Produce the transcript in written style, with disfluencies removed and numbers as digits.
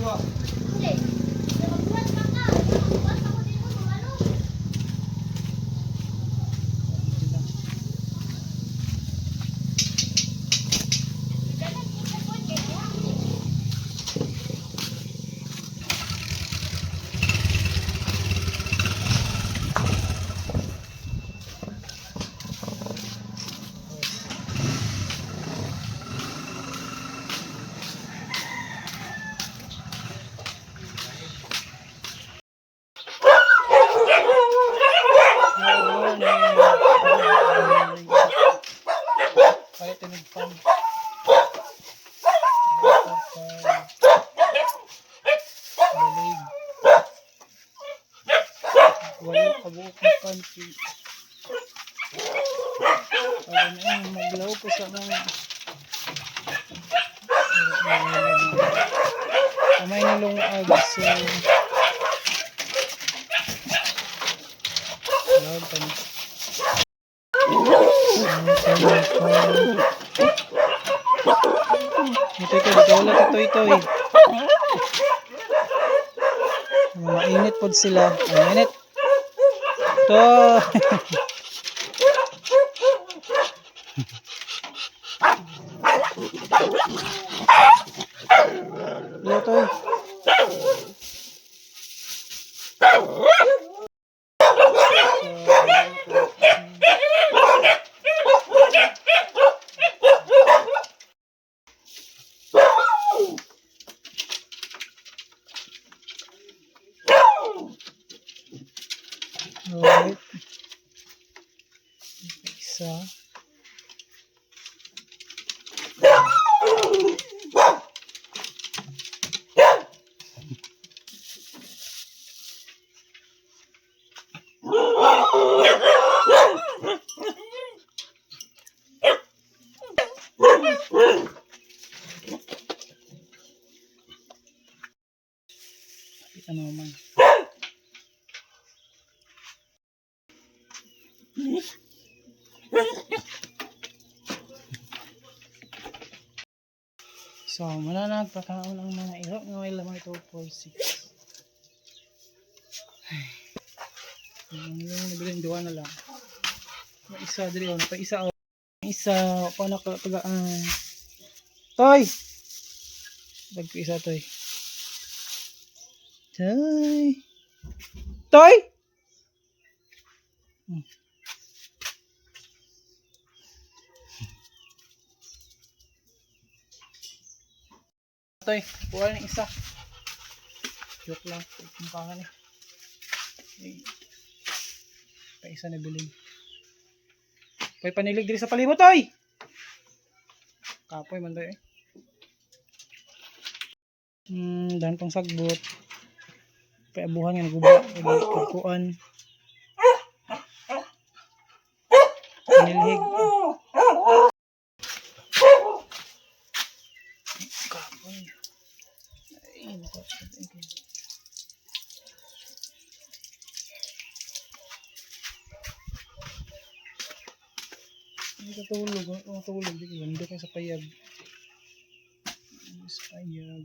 Duha. Hindi. Magbuhat pa ka. Magbuhat ako dito, mamalo. Palit tinig pan. Balig. Walo kabuok ng country. Para na yun, maglaw ko sa mga. Kamay na lungag, so love pa ni. Ito ito, dito wala ito ito eh. Mainit pod sila. Mainit. Ito. Wala to eh. Alright. Isa. Kita naman. So, muna nagpakaon ang mga iro nga may lamang ito 4, 6. Ay. Ang yung nabilin duwa na lang. May isa diri oh, pa isa oh. May isa pa na tagaan. Toy. Dag isa toy. Toy. Toy. Toy, kuha ng isa. Joke lang. Mukha ka ni. Ay. Pa isa na bilin. Pay panilig diri sa palibot, toy. Kapoy man toy eh. Dan pang sagbot. Pay abuhan nga naguba, kuan. Panilhig. Kapoy. Ay, naku. Hindi ka tulog. Ako tulog. Di ko ganda kayo sa payag. Sa payag.